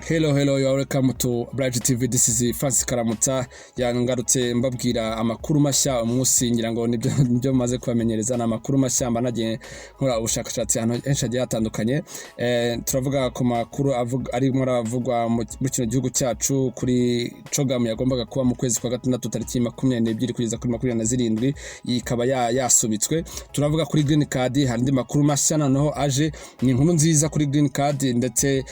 Hello, hello, you are welcome to Bright TV. This is Francis Karamutsa. Yangarutse mbabwira amakuru mashya umunsi, ngira ngo nibyo maze kubamenyereza, ni amakuru mashya. Mba nagiye nkora ubushakashatsi ahantu henshi hagiye hatandukanye. Turavuga ku makuru arimo aravugwa muri kino gihugu cyacu kuri CHOGM yagombaga kuba mu kwezi kwa gatandatu, tariki 22 kugeza kuri 27, iyi ikaba yasubitswe. Turavuga kuri green card, hari andi makuru mashya noneho aje, ni inkuru nziza kuri green card. Ndetse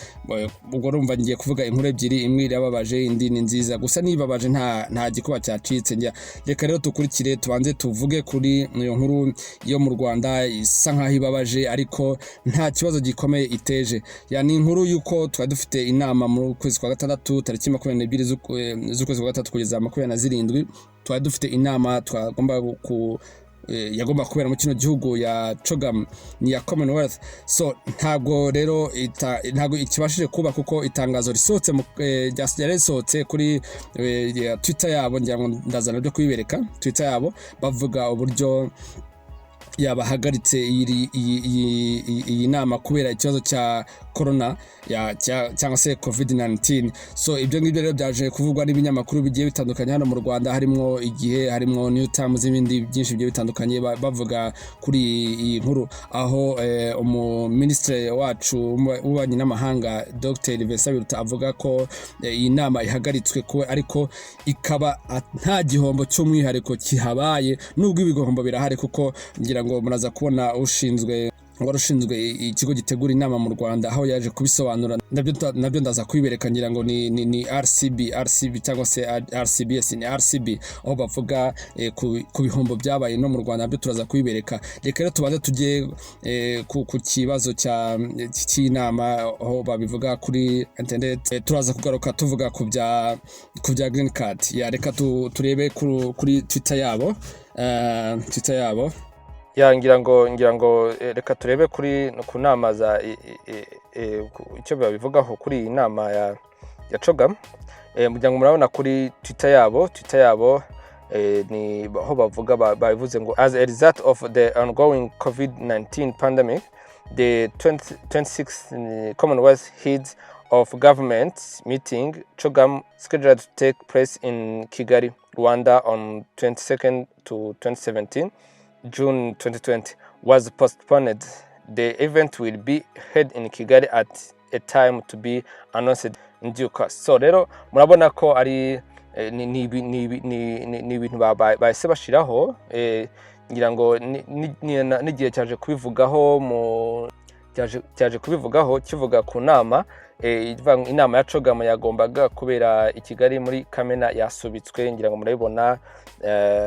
ubwo urumva ngiye kuvuga inkuru ebyiri, imwe irababaje, indi ni nziza. Gusa nibabaje nta gikuba cyacitse. Njya reka rero tukurikire, tubanze tuvuge kuri iyo nkuru yo mu Rwanda isa nkaho ibabaje ariko nta kibazo gikomeye iteje. Ya, ni inkuru y'uko twari dufite inama mu kwezi kwa gatandatu, tariki 22 z'ukwezi kwa gatatu kugeza 27. Twari dufite inama twagomba ku yagomba kubera mu kino gihugu ya CHOGM, ni ya Commonwealth. So ntabwo rero ntabwo ikibashije kuba, kuko itangazo risohotse ryari risohotse kuri ya Twitter yabo. Ngira ngo ndazana byo kubibereka. Twitter yabo bavuga uburyo yabahagaritse iyi nama kubera ikibazo cya corona cyangwa se COVID-19. So ibyo ngibyo rero byaje kuvugwa n'ibinyamakuru bigiye bitandukanye hano mu Rwanda, harimo Igihe, harimo New Times n'ibindi byinshi bigiye bitandukanye, bavuga kuri iyi nkuru, aho umuminisitiri wacu w'ububanyi n'amahanga, Dr Vincent Biruta, avuga ko iyi nama ihagaritswe ko ariko ikaba nta gihombo cy'umwihariko kihabaye, nubwo ibihombo birahari, kuko ngira ngo muraza kubona ushinzwe, wari ushinzwe ikigo gitegura inama mu Rwanda, aho yaje kubisobanura. Nabyo ndaza kubibereka. Ngira ngo ni RCB, RCB cyangwa se RCBS, ni RCB, aho bavuga ku bihombo byabaye no mu Rwanda. Nabyo turaza kubibereka. Reka rero tubanze tujye ku kibazo cy'inama, aho babivuga kuri internet. Turaza kugaruka tuvuga ku bya green card. Ya, reka turebe kuri Twitter yabo, Twitter yabo. Ya, ngira ngo reka turebe ku nama za icyo babivugaho kuri iyi nama ya CHOGM. Mugira ngo murabona kuri Twitter yabo, Twitter yabo ni aho bavuga, babivuze ngo: "As a result of the ongoing COVID-19 pandemic, the 20, 26th Commonwealth Heads of Government meeting, CHOGM, scheduled to take place in Kigali, Rwanda on 22nd to 2017 June 2020 was postponed. The event will be held in Kigali at a time to be announced in due course." So rero murabona ko ari ni ibintu bahise bashiraho. Ngira ngo n'igihe cyaje kubivugaho mu cyaje kubivugaho kivuga ku nama, ivuga ngo inama ya CHOGM yagombaga kubera i Kigali muri Kamena yasubitswe. Ngira ngo murabibona,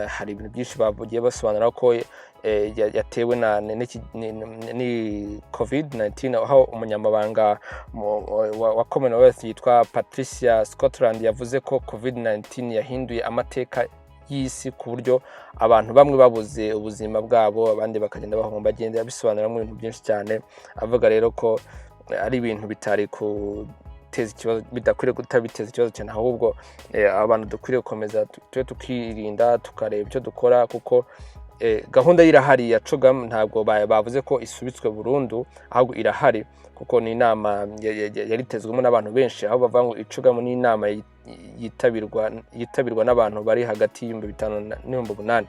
hari ibintu byinshi bagiye basobanura ko yatewe na ni COVID-19, aho umunyamabanga wa Commonwealth yitwa Patricia Scotland yavuze ko COVID-19 yahinduye amateka y'isi, ku buryo abantu bamwe babuze ubuzima bwabo, abandi bakagenda bahomba. Agenda abisobanuramo ibintu byinshi cyane, avuga rero ko ari ibintu bitari guteza ikibazo, bidakwiriye kutabiteza ikibazo cyane, ahubwo abantu dukwiriye gukomeza tube tukirinda, tukareba icyo dukora, kuko gahunda irahari ya CHOGM. Ntabwo bavuze ko isubitswe burundu, ahubwo irahari, kuko ni inama yaritezwemo n'abantu benshi, aho bavuga ngo iCHOGM ni inama yitabirwa n'abantu bari hagati y'5,000 n'8,000.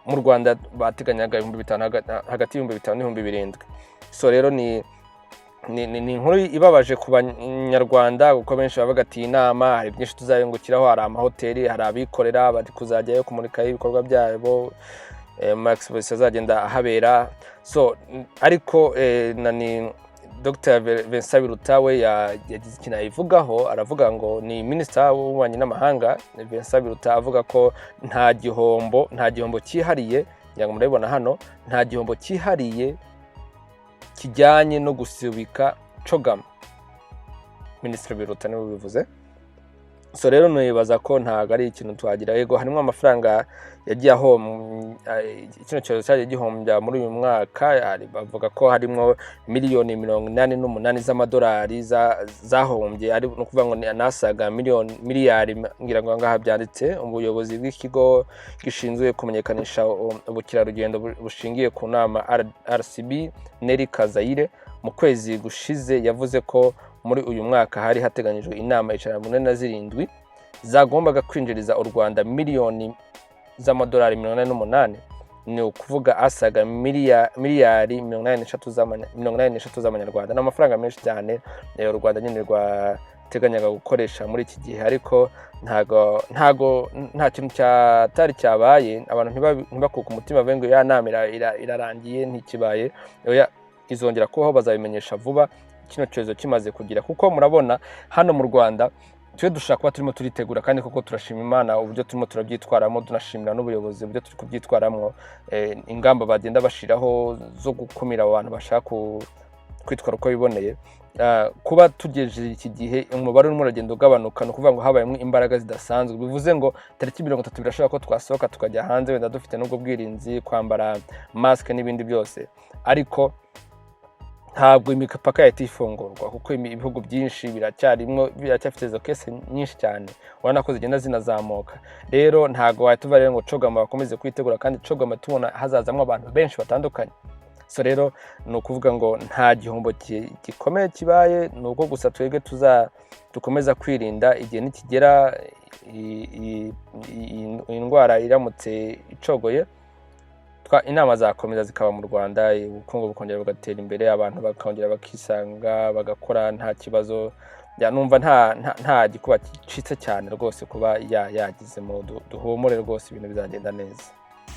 Mu Rwanda bateganyaga 5,000, hagati y'5,000 n'7,000. So rero ni inkuru ibabaje ku Banyarwanda, kuko benshi bavuga ati: "Iyi nama hari byinshi tuzayungukiraho, hari amahoteli, hari abikorera bari kuzajyayo kumurikayo ibikorwa byabo, ma exposition azagenda ahabera." So ariko na ni Dr Vincent Biruta we yagize ikintu ayivugaho, aravuga ngo ni minisita w'ububanyi n'amahanga Vincent Biruta, avuga ko nta gihombo cyihariye. Ngira ngo murabibona hano, nta gihombo cyihariye kijyanye no gusubika CHOGM. Minisitiri Biruta niwe ubivuze. So rero nibaza ko ntabwo ari ikintu twagira. Yego, harimo amafaranga yagiye aho kino cyorezo cyagiye gihombya muri uyu mwaka. Bavuga ko harimo miliyoni 88 z'amadolari zahombye, ari ni ukuvuga ngo ni anasaga miliyoni, miliyari. Ngira ngo ngaha byanditse: ubuyobozi bw'ikigo gishinzwe kumenyekanisha ubukerarugendo bushingiye ku nama, RCB, Nelly Kazayire, mu kwezi gushize yavuze ko Muri uyu mwaka hari hateganyijwe inama 147 zagombaga kwinjiriza u Rwanda miliyoni z'amadolari 88, ni ukuvuga asaga miliyari 83 z'amanyarwanda. Ni amafaranga menshi cyane u Rwanda nyine rwateganyaga gukoresha muri iki gihe, ariko ntago nta kintu cyatari cyabaye. Abantu ntibakuke umutima bavuge ngo ya nama irarangiye, ntikibaye. Oya, izongera kubaho, bazabimenyesha vuba kino cyorezo kimaze kugira, kuko murabona hano mu Rwanda twe dushobora kuba turimo turitegura, kandi koko turashima Imana uburyo turimo turabyitwaramo, tunashimira n'ubuyobozi uburyo turi kubyitwaramo, ingamba bagenda bashiraho zo gukumira abo bantu bashaka kwitwara uko biboneye. Kuba tugejeje iki gihe umubare urimo uragenda ugabanuka, ni ukuvuga ngo habayemo imbaraga zidasanzwe. Bivuze ngo tariki 30 birashoboka ko twasohoka tukajya hanze, wenda dufite n'ubwo bwirinzi, kwambara masike n'ibindi byose, ariko ntabwo imipaka yahita ifungurwa, kuko ibihugu byinshi biracyarimwo, biracyafite izo case nyinshi cyane, urabona ko zigenda zinazamuka. Rero ntabwo wahita uva rero ngo CHOGM bakomeze kwitegura, kandi CHOGM tubona hazazamo abantu benshi batandukanye. So rero ni ukuvuga ngo nta gihombo gikomeye kibaye, ni uko gusa twebwe tuza dukomeza kwirinda. Igihe nikigera, iyi ndwara iramutse icogoye, inama zakomeza zikaba mu Rwanda, ubukungu bukongera bugatera imbere, abantu bakongera bakisanga bagakora nta kibazo. Ya, numva nta gikuba gicitse cyane rwose kuba yagizemo. Duhumure rwose, ibintu bizagenda neza.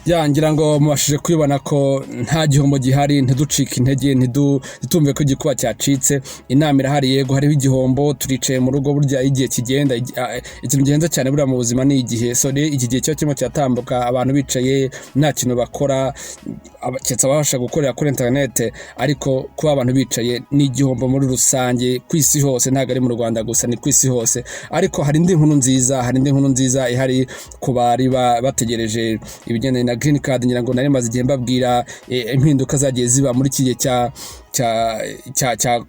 Ya, ngira ngo mubashije kwibona ko nta gihombo gihari. Ntiducike intege, ntitumve ko igikuba cyacitse. Inama irahari, yego hariho igihombo, turicaye mu rugo. Burya igihe kigenda, ikintu gihenze cyane buriya mu buzima ni igihe. So rero iki gihe kiba kirimo kiratambuka, abantu bicaye nta kintu bakora, keretse ababasha gukorera kuri interinete, ariko kuba abantu bicaye ni igihombo muri rusange ku isi hose, ntabwo ari mu Rwanda gusa, ni ku isi hose. Ariko hari indi nkuru nziza, hari indi nkuru nziza ihari ku bari bategereje ibigendanye na green card. Ngira ngo nari maze igihe mbabwira impinduka zagiye ziba muri iki gihe cya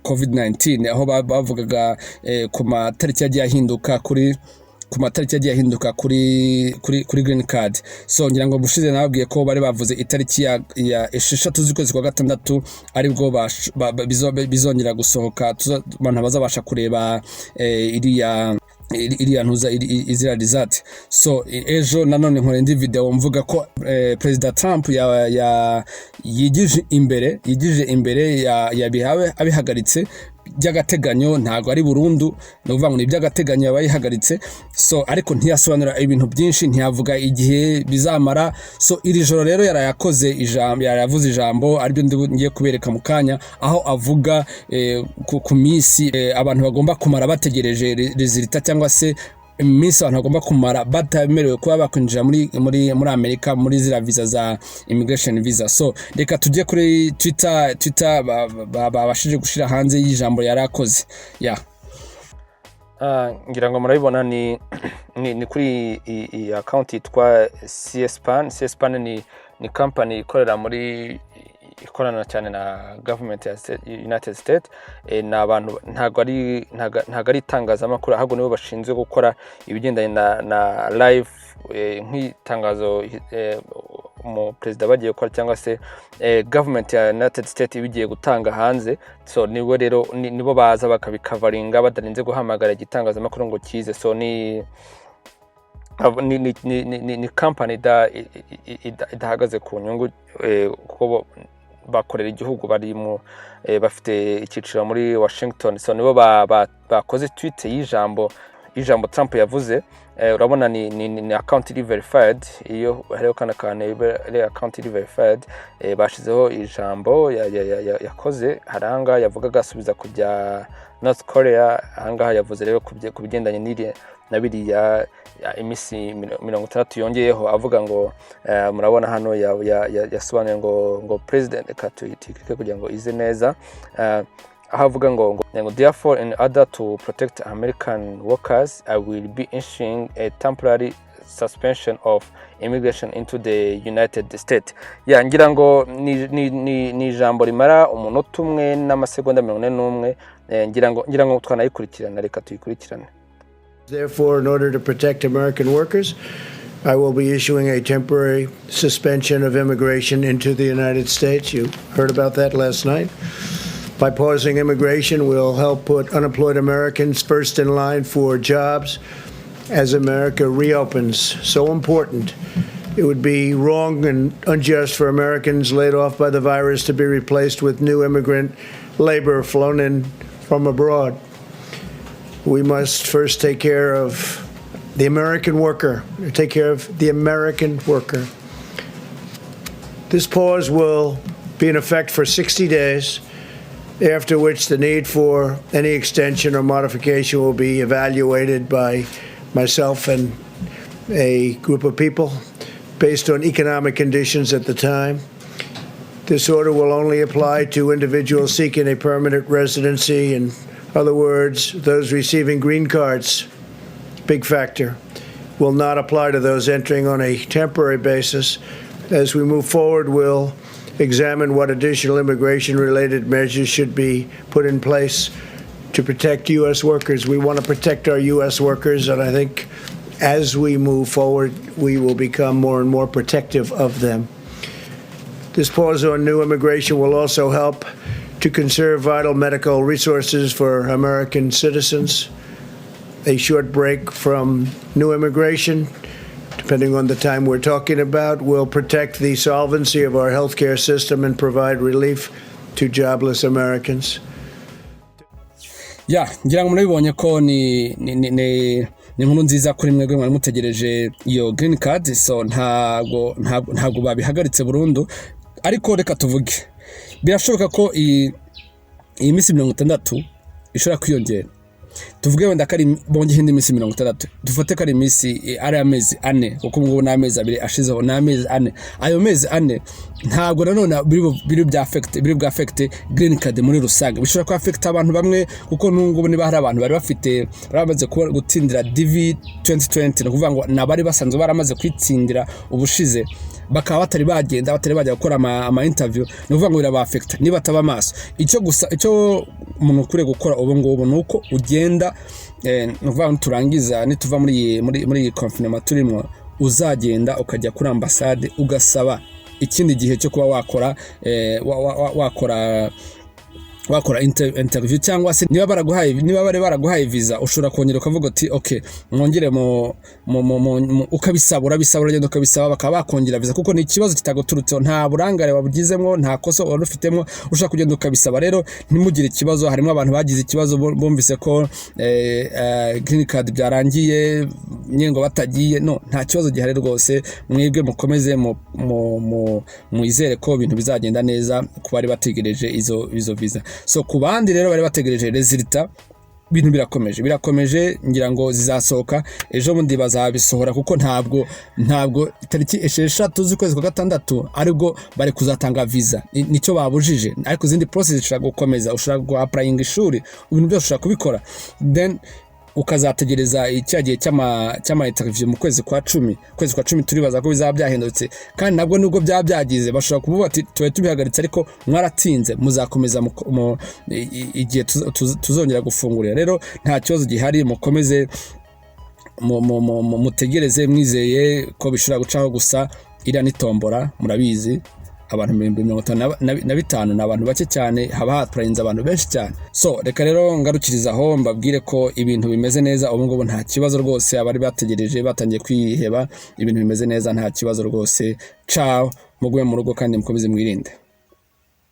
COVID-19, aho bavugaga ku matariki yagiye ahinduka kuri ku matariki yagiye ahinduka kuri green card. So ngira ngo bushize nababwiye ko bari bavuze itariki ya 6 z'ukwezi kwa gatandatu aribwo bizongera gusohoka, abantu bazabasha kureba iriya ntuza izira result. So ejo nanone nkora indi video mvuga ko Perezida Trump ya yigije imbere yabihawe abihagaritse by'agateganyo, ntabwo ari burundu, ni ukuvuga ngo ni iby'agateganyo yaba yihagaritse. So ariko ntiyasobanura ibintu byinshi, ntiyavuga igihe bizamara. So iri joro rero yarayakoze ijambo, yarayavuze ijambo aribyo ngiye kubereka mu kanya, aho avuga ku minsi abantu bagomba kumara bategereje result, cyangwa se iminsi abantu bagomba kumara batamerewe kuba bakwinjira muri Amerika muri ziriya visa za immigration visa. So reka tujye kuri Twitter. Twitter babashije gushyira hanze y'ijambo yari akoze ya. Ah, ngira ngo murabibona, ni kuri iyi account yitwa C-SPAN. C-SPAN ni company ikorera muri ikorana cyane na government ya United States. Ni abantu, ntabwo ari itangazamakuru, ahubwo nibo bashinzwe gukora ibigendanye na live, nk'itangazo umuperezida bagiye gukora cyangwa se government ya United States ibigiye gutanga hanze. So nibo rero nibo baza bakabicoveringa badarinze guhamagara igitangazamakuru ngo kize. So ni company idahagaze ku nyungu, kuko bo bakorera igihugu, bari mu bafite icyiciro muri Washington. So nibo bakoze tweet y'ijambo Trump yavuze. Urabona ni account iri verified, iyo hariho kana kantu ari account iri verified. Bashizeho ijambo yakoze. Hari ahangaha yavugaga asubiza ku bya North Korea, ahangaha yavuze rero ku bigendanye na biriya iminsi 60 yongeyeho, avuga ngo murabona hano yasobanuye ngo president, reka tuyiclicke kugira ngo ize neza, aho avuga ngo "Therefore, in order to protect American workers, I will be issuing a temporary suspension of immigration into the United States." Ya, ngira ngo ni ijambo rimara umunota umwe n'amasegonda 41. Ngira ngo twanayikurikirana, reka tuyikurikirane. Therefore, in order to protect American workers, I will be issuing a temporary suspension of immigration into the United States. You heard about that last night. By pausing immigration, we'll help put unemployed Americans first in line for jobs as America reopens. So important. It would be wrong and unjust for Americans laid off by the virus to be replaced with new immigrant labor flown in from abroad. We must first take care of the American worker, take care of the American worker. This pause will be in effect for 60 days, after which the need for any extension or modification will be evaluated by myself and a group of people based on economic conditions at the time. This order will only apply to individuals seeking a permanent residency. In other words, those receiving green cards, big factor, will not apply to those entering on a temporary basis. As we move forward, we'll examine what additional immigration related measures should be put in place to protect U.S. workers. We want to protect our U.S. workers, and I think as we move forward, we will become more and more protective of them. This pause on new immigration will also help to conserve vital medical resources for American citizens. A short break from new immigration, depending on the time we're talking about, will protect the solvency of our healthcare system and provide relief to jobless Americans. Ya, ngira ngo murabibonye ko ni inkuru nziza kuri mwebwe mwari mutegereje iyo green card. So ntabwo babihagaritse burundu, ariko reka tuvuge birashoboka ko iyi minsi 60 ishobora kwiyongera. Tuvuge wenda ko ari bongeye indi minsi 60, dufate ko ari iminsi ari amezi 4, kuko ubu ngubu ni amezi 2 ashizeho, ni amezi 4. Ayo mezi 4 ntabwo nanone biri bwa affecte green card muri rusange. Bishobora ku affecta abantu bamwe, kuko n'ubu ngubu niba hari abantu bari bafite, bari bamaze gutsindira DV 2020, ni ukuvuga ngo ni abari basanzwe baramaze kwitsindira ubushize, bakaba batari bagenda, batari bajya gukora ama interview, ni ukuvuga ngo biraba affecta niba ataba amaso. Icyo gusa icyo umuntu ukwiriye gukora ubu ngubu ni uko ugenda, ni ukuvuga ngo niturangiza, nituva muri iyi confinement turimo, uzagenda ukajya kuri ambasade ugasaba ikindi gihe cyo kuba wakora wakora interview, cyangwa se niba bari baraguhaye visa, ushobora kongera ukavuga uti "Okay, mwongere mu," ukabisaba, urabisaba, uragenda ukabisaba, bakaba bakongera visa, kuko ni ikibazo kitaguturutseho, nta burangare wabugizemo, nta kosa wari ufitemo. Ushobora kugenda ukabisaba. Rero ntimugire ikibazo. Harimo abantu bagize ikibazo, bumvise ko green card byarangiye nyine ngo batagiye. No, nta kibazo gihari rwose. Mwebwe mukomeze mwizere ko ibintu bizagenda neza ku bari bategereje izo visa. So ku bandi rero bari bategereje résultat, ibintu birakomeje. Ngira ngo zizasohoka ejo bundi, bazabisohora, kuko ntabwo tariki 6 z'ukwezi kwa gatandatu aribwo bari kuzatanga visa. Nicyo babujije, ariko izindi process zishobora gukomeza. Ushobora gu applyinga ishuri, ibintu byose ushobora kubikora, then ukazategereza cya gihe cy'ama interview mu kwezi kwa 10. Kwezi kwa 10 turibaza ko bizaba byahindutse, kandi nabwo nubwo byaba byagize, bashobora kuvuga ati "Tuba tubihagaritse, ariko mwaratinze, muzakomeza igihe tuzongera gufungurira." Rero nta kibazo gihari, mukomeze mutegereze mwizeye ko bishobora gucaho. Gusa iriya ni tombora, murabizi, abantu 55,000 ni abantu bake cyane, haba happlyinze abantu benshi cyane. So reka rero ngarukiriza aho, mbabwire ko ibintu bimeze neza ubu ngubu, nta kibazo rwose. Abari bategereje batangiye kwiheba, ibintu bimeze neza, nta kibazo rwose. Ciao, mugume mu rugo kandi mukomeze mwirinde.